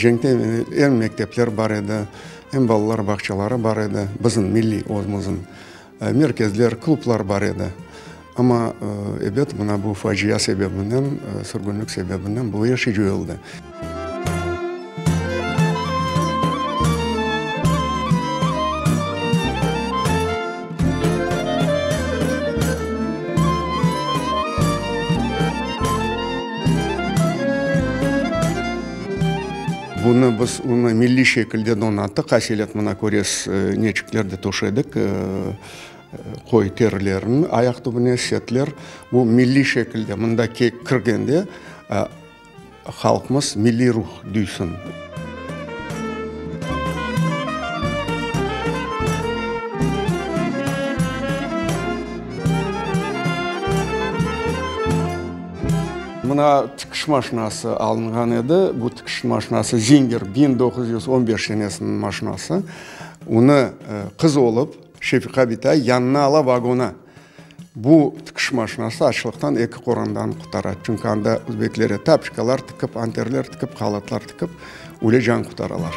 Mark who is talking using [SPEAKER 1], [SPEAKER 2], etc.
[SPEAKER 1] Cenkten evel em mektepler bar edi, em balalar bağçaları bar edi, bizim milliy özümizniñ merkezler, klublar bar edi. Amma, ebet, mına bu facia sebebinden, sürgünlik sebebinden bu er şey coyuldı. Bunı biz onı milliy şekilde donattıq, aselet mına köresiz, neçikler de töşedik, qoy terilerini ayaq tübüne, setler, bu milliy şekilde mında kirgende halqımız milliy ruh duysın. Mına tikiş maşinası alınğan edi. Bu tikiş maşinası Zinger 1915 senesiniñ maşinası. Onı qız olıp Şefiqa bitay yanına ala vagona. Bu tikiş maşinası açlıqtan eki qorandanı qurtara. Çünki anda özbeklere tapçkalar tikip, anterler tikip, halatlar tikip, öyle can qurtaralar.